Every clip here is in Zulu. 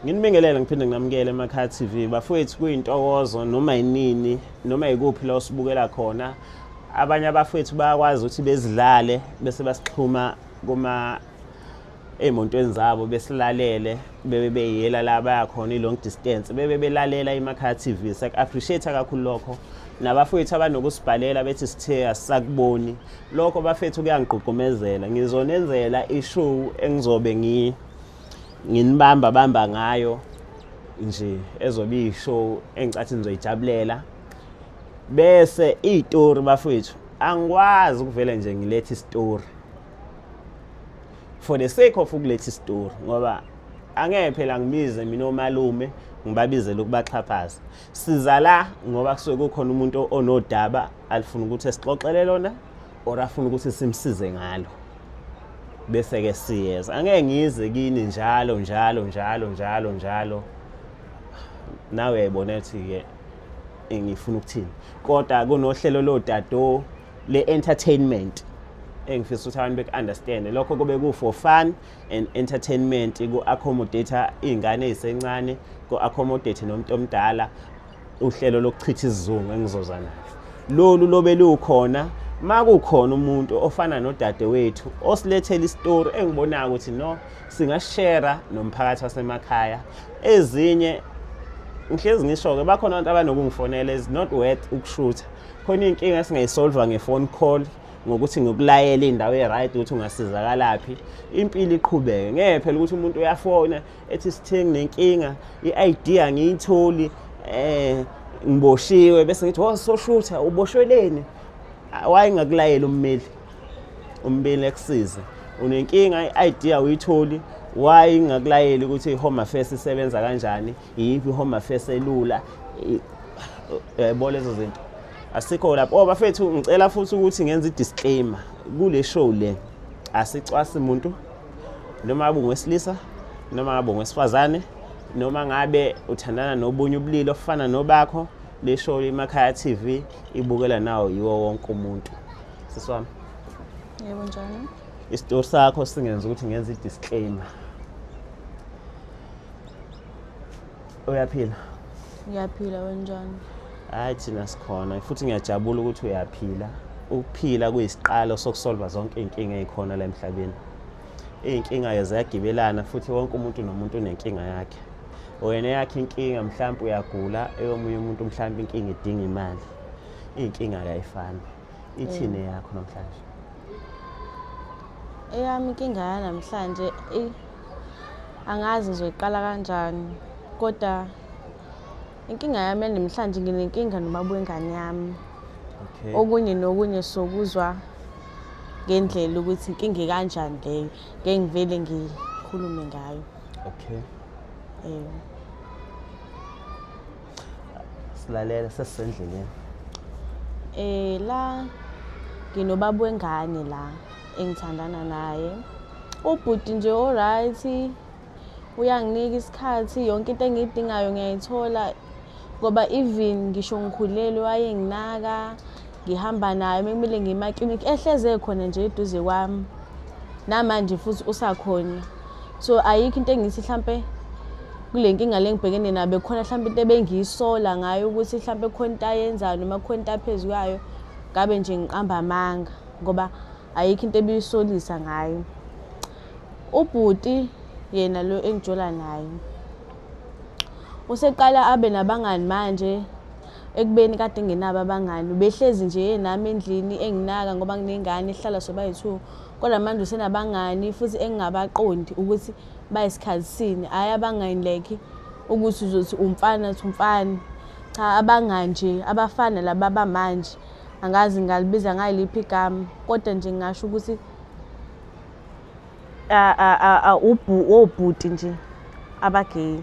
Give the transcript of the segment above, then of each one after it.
Nginibingelele ngiphinde nginamukele emakhaya TV. Bafowethu kuyintokozo noma yinini noma yikuphi la usibukela khona. Abanye abafowethu bayakwazi ukuthi bezidlale bese basixhuma kuma ey'montweni zabo besilalele bebe beyiyela la baya khona i-long distance bebe belalela iMakhaya TV. Siyaku-appreciate kakhulu lokho. Nabafowethu abanokusibhalela bethi sithe asisakuboni. Lokho bafethu kuyangigqugqumezela. Ngizonenzela i-show engizobe ngi nginibamba bamba ngayo nje ezobe iyishow engicathi nizoyijabulela bese izitori bafethu angikwazi ukuvele nje ngilethe isitori for the sake of ukuletha isitori ngoba angeke phela ngibize mina omalume ngibabizele ukubaxhaphaza siza la ngoba kusuke kukhona umuntu onodaba alifuna ukuthi esixoxele lona or afuna ukuthi simsize ngalo bese ke siyeza angeke ngize kini njalo njalo njalo njalo njalo nawe uyayibona ukuthi ke ngifuna ukuthini kodwa kunohlelo lodado le entertainment engifisa ukuthi abantu beku-understande lokho kube ku-for fun and entertainment ku-accommodate iy'ngane ey'sencane ku-accommodate nomuntu omdala uhlelo lokuchitha isizungu engizoza nalo lolu lobe lukhona makukhona umuntu ofana nodadewethu osilethela isitori engibonayo ukuthi no singashare nomphakathi wasemakhaya ezinye ngihlezi ngisho-ke bakhona abantu abanokungifonela is not worth ukushutha khona iy'nkinga esingayisolva nge-phone call ngokuthi ngikulayele indawo e-right ukuthi ungasizakalaphi impilo iqhubeke ngeke phela ukuthi umuntu uyafona ethi sithe nginenkinga i-ID angiyitholi eh ngiboshiwe bese ngithi oh soshutha uboshweleni why ngakulayela ummeli ummeli ekusize unenkinga i-ID awuyitholi why ngakulayeli ukuthi i-home affairs isebenza kanjani iyiphi i-home affairs elula yabo lezo zinto asikho lapho oh bafethu ngicela futhi ukuthi ngenze i-disclaimer kule show le asicwasi muntu noma ngabe ungowesilisa noma ngabe ungowesifazane noma ngabe uthandana nobunye ubulili ofana nobakho le show iMakhaya TV ibukela nawo yiwo wonke umuntu sisi wami yebo njani isitori sakho singenza ukuthi ngenze i-disclaimer uyaphila ngiyaphila wenjani hayi thina sikhona futhi ngiyajabula ukuthi uyaphila ukuphila kuyisiqalo sokusolva zonke iy'nkinga ey'khona la emhlabeni iy'nkinga-ke ziyagibelana futhi wonke umuntu nomuntu unenkinga yakhe wena eyakhe inkinga mhlawumpe uyagula eyomunye umuntu mhlawumpe inkinga idinga imali iy'nkinga-ke ayifani ithini eyakho namhlanje eyami inkinga yanamhlanje angazi ngizoyiqala kanjani kodwa inkinga yami yanamhlanje nginenkinga nobaba wengane yami okay okunye nokunye sokuzwa ngendlela ukuthi inkinga ikanjani leyo ngeke ngivele ngikhulume ngayo okay um silalela sesisendleleni Eh la nginobaba wengane la engithandana naye. Ubhuti nje o-right uyanginika isikhathi yonke into engiyidingayo ngiyayithola ngoba even ngisho ngikhulelwe wayenginaka ngihamba naye uma kumele ngiye emaklinikhi ehleze ekhona nje eduze kwami namanje futhi usakhona so ayikho into engithi hlampe kule nkinga le ngibhekene nayo bekhona hlampe into ebengiyisola ngayo ukuthi hlampe khona into ayenzayo noma khona into aphezu kwayo ngabe nje ngiqamba amanga ngoba ayikho into ebiyisolisa ngayo ubhuti yena lo engijola naye useqala abe nabangani manje ekubeni kade ngenabo abangani ubehlezi nje nami endlini enginaka ngoba nginengane ehlala sobayi-two kodwa manje usenabangani futhi engingabaqondi ukuthi bayisikhathi sini hhayi abangani like ukuthi uzothi umfana thi umfana cha abangani nje abafana laba bamanje angazi ngalibiza ngaliphi igama kodwa nje ngingasho ukuthi obhuti nje abagay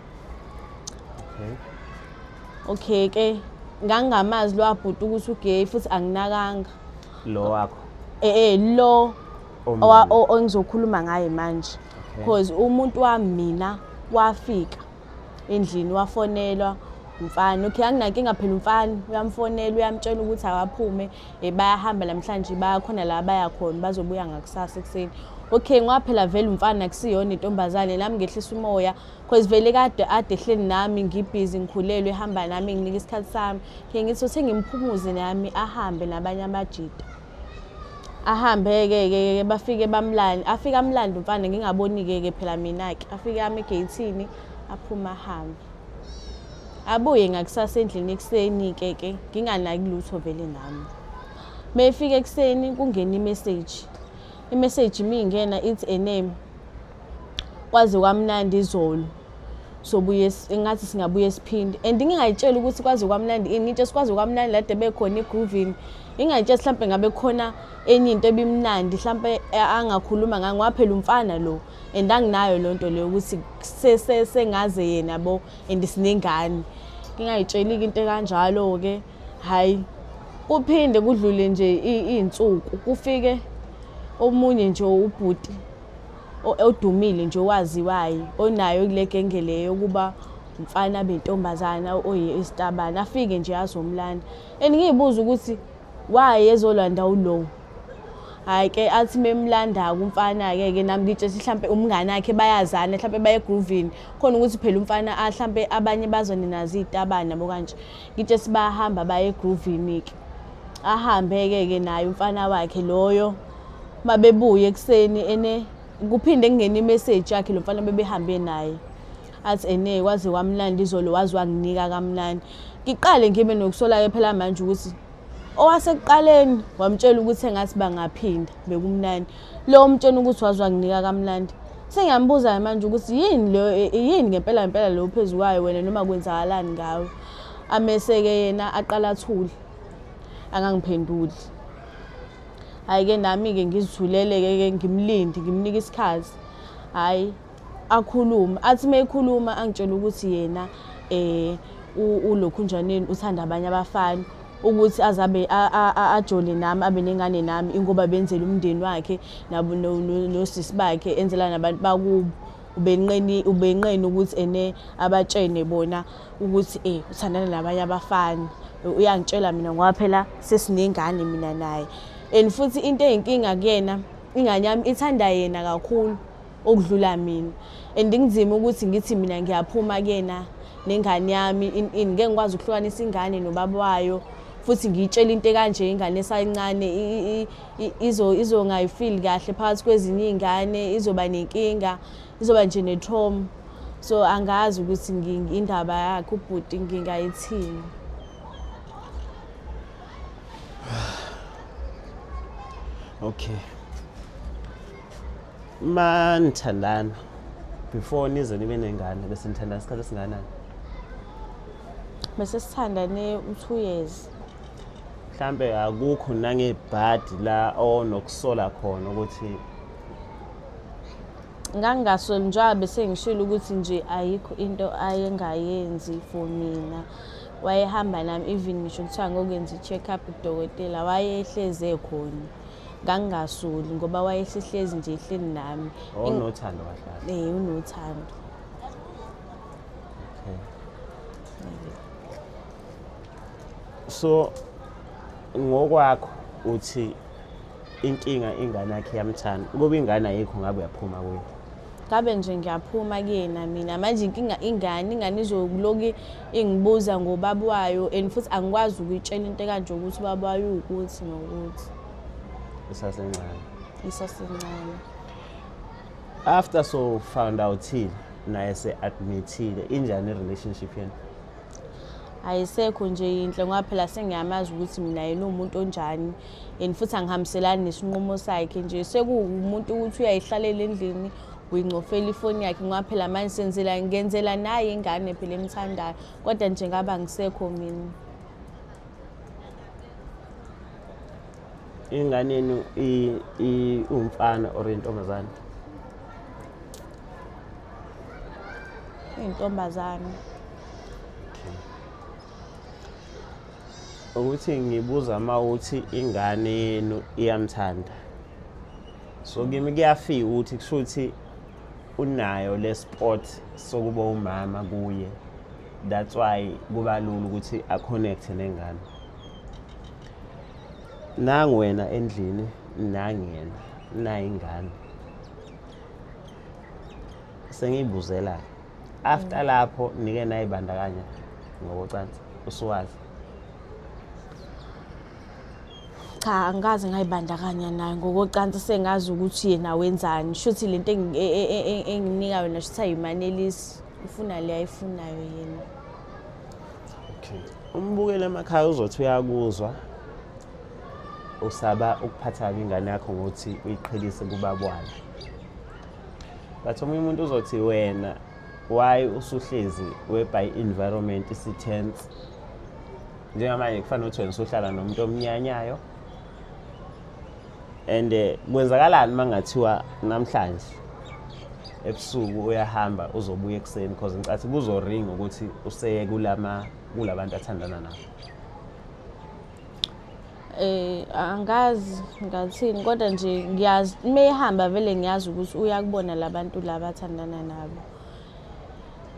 okay okay ke ngangingamazi lo abhuti ukuthi ugay futhi anginakanga lo wakho eh eh lo engizokhuluma ngaye manje because umuntu wami mina wafika endlini wafonelwa umfana okay anginankinga phela umfana uyamfonela uyamtshela ukuthi akaphume eh, bayahamba namhlanje bayakhona la baya khona bazobuya ngakusasa ekuseni Okay, ngoba phela vele umfana kusiyona intombazane, nami ngehlisa umoya cause vele kade ade ehleli nami ngibhizi ngikhulelwe, ehamba nami nginika isikhathi sami. Ke ngithi uthe ngimphumuze nami ahambe nabanye amajita. Ahambe-ke ke bafike bamlande, afike amlande umfana ngingaboni-ke ke phela mina-ke. Afike ame egeyithini aphume ahambe. Abuye ngakusasa endlini ekuseni-ke ke nginganaki lutho vele nami. Mefika ekuseni kungena imeseji. Imeseji mingena ithi ene kwaze kwamnandi izolo. Sobuye engathi singabuye siphinde and ngingayitsheli ukuthi kwaze kwamnandi ini, ngitshe sikwaze kwamnandi lade bekhona egroovini. Ngingayitsheli mhlampe ngabe khona enye into ebimnandi mhlampe angakhuluma ngayo ngoba phela umfana lo and anginayo loo nto leyo ukuthi sengaze yena yabo and sinengane. Ngingayitsheli-ke into ekanjalo-ke, hhayi kuphinde kudlule nje iy'nsuku kufike omunye nje ubhuti odumile nje owaziwayo onayo kule genge le yokuba umfana bentombazana oyisitabane afike nje azomlanda and ngiyibuza ukuthi why ezolanda ulo. Hhayi ke athi memlanda-ke umfana-ke ke nami ngitshela hlampe umngane wakhe bayazana hlampe baye egroovini, khona ukuthi phela umfana hlampe abanye bazwane nazo iy'tabane yabo kanje. Ngitshe bayahamba baye egroovini-ke, ahambe-ke ke naye umfana wakhe loyo. Uma bebuya ekuseni ene kuphinde kungene imeseji yakhe lo mfana bebehambe naye, athi ene kwaze kwamnandi izolo waze wanginika kamnandi. Ngiqale ngibe nokusola-ke phela manje ukuthi owasekuqaleni wamtshela ukuthi engathi bangaphinda bekumnandi, lo omtshela ukuthi waze wanginika kamnandi. Sengiyambuza-ke manje ukuthi yini lo, yini ngempela ngempela lo phezu kwayo wena noma kwenzakalani ngawe. Amese-ke yena aqala athule angangiphenduli. Hhayi-ke nami-ke ngizithulele-ke ke ngimlinde ngimnike isikhathi. Hhayi akhulume, athi uma ekhuluma angitshele ukuthi yena ulokhunjaneni uthanda abanye abafana ukuthi azabe ajole nami abe nengane nami ingoba benzela umndeni wakhe nabo nosisi bakhe enzela nabantu bakubo. Ubenqeni ubenqena ukuthi ene abatshene bona ukuthi uthandana nabanye abafana. Uyangitshela mina ngoba phela sesinengane mina naye. And futhi into eyinkinga kuyena ingane yami ithanda yena kakhulu okudlula mina. And kunzima ukuthi ngithi mina ngiyaphuma kuyena nengane yami ini ngeke ngikwazi ukuhlukanisa ingane nobaba wayo futhi ngiyitshela into ekanje ingane esayincane izongayifili kahle phakathi kwezinye iy'ngane, izoba nenkinga, izoba nje ne-trauma. So angazi ukuthi indaba yakhe ubhuti ngingayithini. Okay. Manithandana before nize nibe nengane bese nithandana isikhathi esingakanani? Bese sithandane u-2 years. Mhlambe akukho nangebhadi la onokusola khona ukuthi Ngangingasoli njengoba bese ngishilo ukuthi nje ayikho into ayengayenzi for mina. Wayehamba nami even ngisho kuthiwa ngokwenza i-check-up kudokotela wayehlezi ekhona. Ngangingasoli ngoba wayesehlezi nje ehleli nami. Onothando kahle kahle. Unothando. Okay. So ngokwakho uthi inkinga ingane yakhe iyamthanda, ukuba ingane ayikho ngabe uyaphuma kuye? Ngabe nje ngiyaphuma kuyena mina. Manje inkinga ingane, ingane izokuloku ingibuza ngobaba wayo and futhi angikwazi ukuyitshela into ekanje ukuthi ubaba wayo uwukuthi nokuthi. Isasencane. Isasencane. After so found out-ile naye se-admit-ile, injani i-relationship yenu? Ayisekho nje yinhle ngoba phela sengiyamazi ukuthi mina yena uwumuntu onjani and futhi angihambiselani nesinqumo sakhe nje. Sekuwumuntu ukuthi uyayihlalela endlini uyingcofela ifoni yakhe ngoba phela manje senzela ngenzela naye ingane phela emthandayo, kodwa nje ngabe angisekho mina. Ingane yenu iwumfana or intombazane? Intombazane. Okay. Ukuthi ngibuza uma uthi ingane yenu iyamthanda. So kimi kuyafika ukuthi kusho ukuthi unayo le sport sokuba umama kuye. That's why kuba lula ukuthi a-connect nengane. Nangu wena endlini, nangu yena, nayi ingane. Sengiyibuzela after lapho nike nayibandakanya ngokocansi usuwazi? Cha, angikaze ngayibandakanya naye ngokocansi, sengazi ukuthi yena wenzani. Shuthi lento enginika yona shuthi ayimanelisi, ufuna le ayifunayo yena. Okay, umbukeli emakhaya uzothi uyakuzwa usaba ukuphatha kabi ingane yakho ngokuthi uyiqhelise kubaba wayo, but omunye umuntu uzothi wena why usuhlezi whereby environment isi-tense njengamanje, kufanele ukuthi wena usuhlala nomuntu omnyanyayo. And kwenzakalani uma kungathiwa namhlanje ebusuku uyahamba, uzobuya ekuseni? Because ngicathi kuzoringa ukuthi useye kulama kulabantu athandana nabo. Angazi ngathini, kodwa nje ngiyazi uma ehamba vele ngiyazi ukuthi uyakubona labantu laba athandana nabo.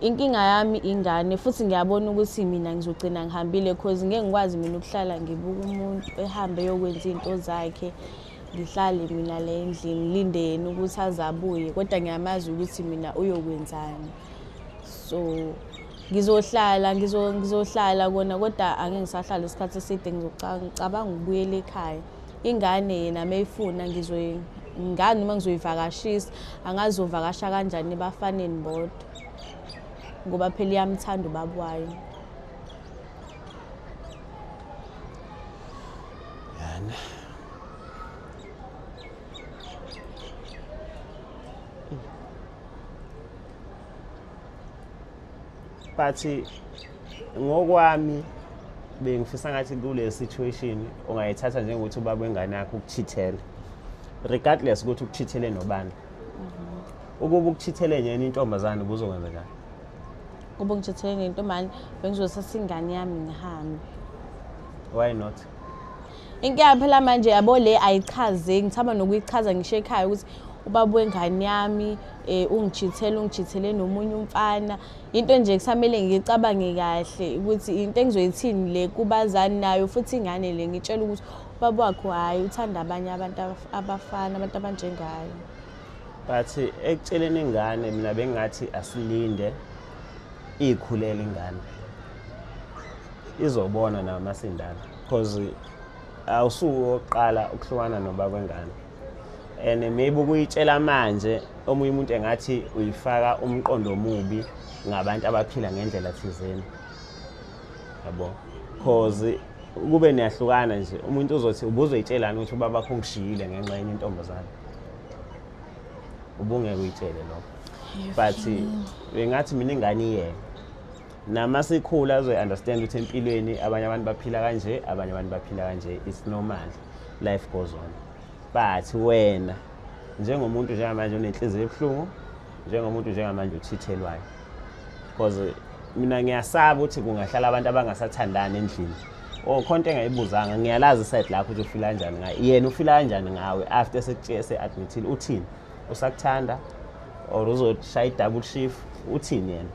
Inkinga yami ingane, futhi ngiyabona ukuthi mina ngizogcina ngihambile, cause ngeke ngikwazi mina ukuhlala ngibuka umuntu ehambe eyokwenza iy'nto zakhe, ngihlale mina la endlini ngilinde yena ukuthi aze abuye, kodwa ngiyamazi ukuthi mina uyokwenzani. So ngizohlala ngizohlala kona, kodwa angeke ngisahlala isikhathi eside, ngicabanga ukubuyela ekhaya. Ingane yena meyifuna ngani noma ngizoyivakashisa, angazovakasha kanjani ebafaneni bodwa, ngoba phela iyamthanda ubaba wayo. Yana. But ngokwami bengifisa ngathi kule situation ungayithatha njengokuthi ubaba wengane yakho ukuchithele, regardless ukuthi ukuchithele nobani. Ukuba ukuchithele nyenye intombazane, ubuzokwenza njani? Kuba ngijithele nentombazane, bengizothatha ingane yami ngihambe. Why not? Inkinga phela manje yabo le ayichazeki, ngithanda nokuyichaza ngisho ekhaya ukuthi ubaba wengane yami ungijithele, ungijithele nomunye umfana. Into nje kusamele ngiyicabange kahle ukuthi into engizoyithini le kubazali nayo, futhi ingane le ngitshela ukuthi ubaba wakho hhayi uthanda abanye abantu abafana, abantu abanjengayo. But ekutsheleni ingane mina bengingathi asilinde ikhulele ingane, izobona nayo masindala, because awusuku wokuqala ukuhlukana nobaba wengane, and maybe ukuyitshela manje omunye umuntu engathi uyifaka umqondo omubi ngabantu abaphila ngendlela thizeni, yabo, cause kube niyahlukana nje, umuntu uzothi ubuzoyitshelani ukuthi ubaba wakho ungishiyile ngenxa yenye intombazane? Ubungeke uyitshele lokho. But bengathi mina ingane iyena nama sikhula azoyi-understand ukuthi empilweni abanye abantu baphila kanje, abanye abantu baphila kanje, it's normal, life goes on. But wena njengomuntu njengamanje unenhliziyo ebuhlungu, njengomuntu njengamanje uthithelwayo, because mina ngiyasaba ukuthi kungahlala abantu abangasathandani endlini. Oh, khona into engayibuzanga, ngiyalazi iside lakho ukuthi ufila kanjani ngaye. Yena ufila kanjani ngawe after se-admithile? Uthini, usakuthanda or uzoshaya i-double shift? Uthini yena?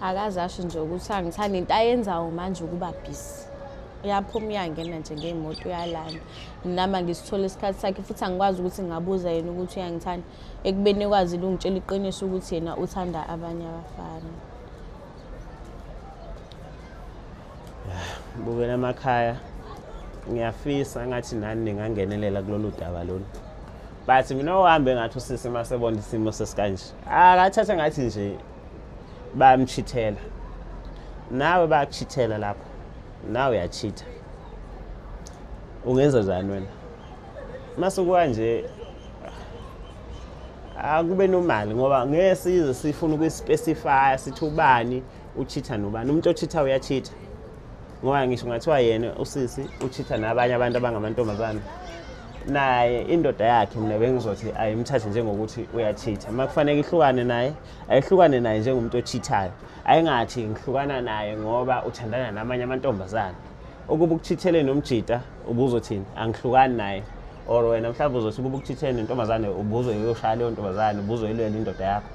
Akaze asho nje ukuthi angithanda. Into ayenzayo manje ukuba busy, uyaphuma uyangena nje ngey'moto, uyalanda, nami angisithole isikhathi sakhe, futhi angikwazi ukuthi ngingabuza yena ukuthi uyangithanda ekubeni ekwazile ungitshela iqiniso ukuthi yena uthanda abanye abafana. Bukela emakhaya, ngiyafisa ngathi nani ningangenelela kulolu daba lolu, but mina ohambe ngathi usisi uma sebona isimo sesikanje akathathe ngathi nje bayamchithela, nawe bayakuchithela lapho, nawe uyachitha, ungenza njani wena mase kanje? Akube nomali, ngoba ngeke size sifune ukuyispecify sithi ubani uchitha nobani. Umuntu ochitha uyachitha, ngoba ngisho ngathiwa yena usisi uchitha nabanye abantu abangamantombazane, naye indoda yakhe mina bengizothi ayimthathe njengokuthi uyachitha. Uma kufanele ihlukane naye, ayihlukane naye njengomuntu ochithayo, ayingathi ngihlukana naye ngoba uthandana namanye amantombazane. Ukuba ukuchithele nomjita, ubuzothini? Angihlukani naye? Or wena mhlawumbe uzothi ukuba ukuchithele nentombazane, ubuzoyoshaya leyo ntombazane, ubuzoyilwela indoda yakho?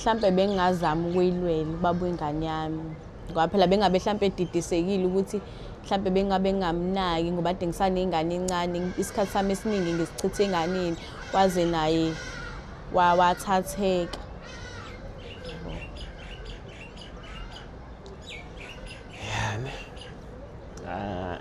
Hlampe bengingazama ukuyilwela ubaba wengane yami, ngoba phela bengabe hlampe edidisekile ukuthi mhlampe bengabe ngingamnaki, ngoba kade ngisanengane encane, isikhathi sami esiningi ngisichithe enganeni, waze naye Wathatheka. Yani. Ah,